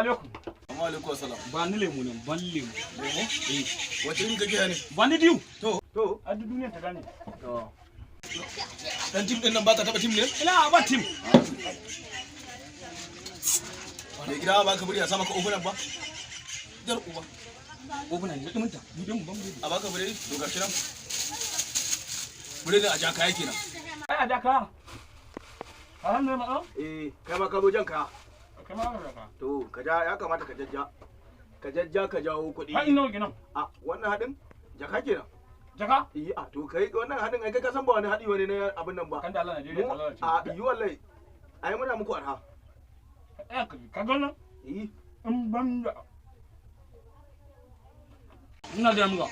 Alaikum. Amma alaikum assalam. Ba ni lemu nan, ban lemu. Lemo? Eh. Wace iri kake ne? Ba ni biyu. To. To. A duk duniyar ta gane. To. Dan team din nan baka taba team ne? Ina ba team. Mai gida ba ka buri a sa maka ofunan ba? Dar uba. Ofuna ne, duminta. Buɗe mu ban buɗe. A baka biredi? To gashi nan. Biredin a ja kaya kenan. Ai a ja kaya. A hannu ma? Eh, kai ma ka zo jan kaya. Kai ma ka ja. To, ka ja, ya kamata ka jajja. Ka jajja ka jawo kuɗi. Haɗin nawa kenan? A wannan haɗin jaka kenan. Jaka? Eh, a to kai wannan haɗin ai kai ka san ba wani haɗi wani na abin nan ba. Kan da Allah Najeriya ta lalace. A yi wallahi. Ai muna muku arha. Eh, ka ga nan? Eh. In ban da ina da muka.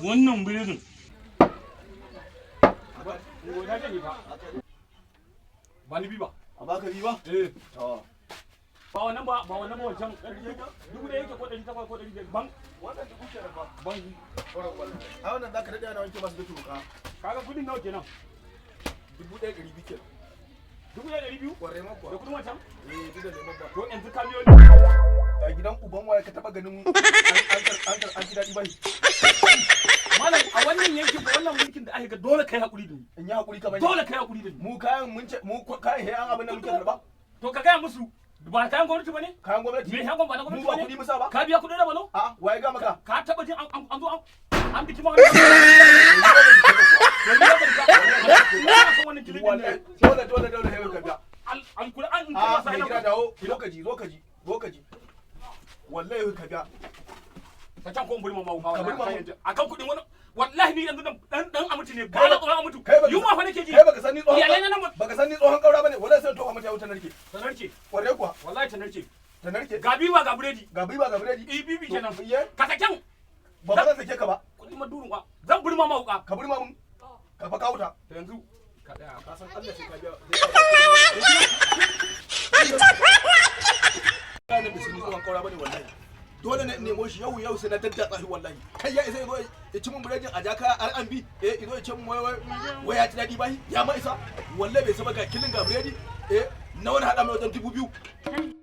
Wannan biredin. Ba ni bi ba. A baka bi ba? Eh. To. Ba wannan ba, ba wannan ba, wancan. 1000 yake ko 800 ko 500 ban. Wannan dubu kenan ba. Ban. A wannan zaka daɗe ana wanke masu da turuka. Kaga kudin nawa kenan? 1200 kenan. 1200? Kwarai ma kuwa. Da kudin wancan? Eh, duk da lemon ba. To yanzu ka biyo ni. A gidan uban waye ka taba ganin an ji daɗi bai? Malam, a wannan yankin ba wannan mulkin da aka ga dole kai hakuri da ni. In yi hakuri kamar Dole kai hakuri da ni. Mu kayan mun ce mu kayan he an abin da muke karba. To ka gaya musu ba kayan gwamnati bane? Kayan gwamnati. Me shagon ba na Mu gwamnati ba bane? kuɗi musa ba. Ka biya kudin rabano? A waye ga maka? Ka taba jin an zo an biki ma? Wallahi dole dole dole he ka biya. Alkur'an in ka A wasa mai ina gida, dawo, zo ka ji, zo ka ji, zo ka ji. Wallahi ka biya. Ka can ko in buri mamawu. Ka buri mamawu. Akan kudin wani, wallahi ni yanzu dan amutu ne, ba na tsoron amutu. Kai baka Yunwa fa nake ji. Kai baka san ni tsohon Iyalai na nan baka san ni tsohon kaura bane. Wallahi sai to mata ya wuta narke. Ta narke. Kwarai kuwa. Wallahi ta narke. Ta narke. Ga biwa ga buredi. Ga biba ga biredi. Ibibi kenan. Iye. Ka saken. Ba ba zan sake ka ba. Kudin madurin kwa zan buri mama wuka. Ka buri mamun ka fa kawuta. To yanzu ka tsaya. Ka san Allah sai ka biya. Ranar da sun yi tsohon kaura bane, wallahi dole ne in nemo shi yau yau, sai na daddatsa shi wallahi. Kai ya isa yazo ya ci mun biredin a jaka R&B, eh, yazo ya ce mun wai wai wai ya ci dadi bai ya ma isa. Wallahi bai saba ga kilin ga biredi, eh, na wani hada mai wajen 2000.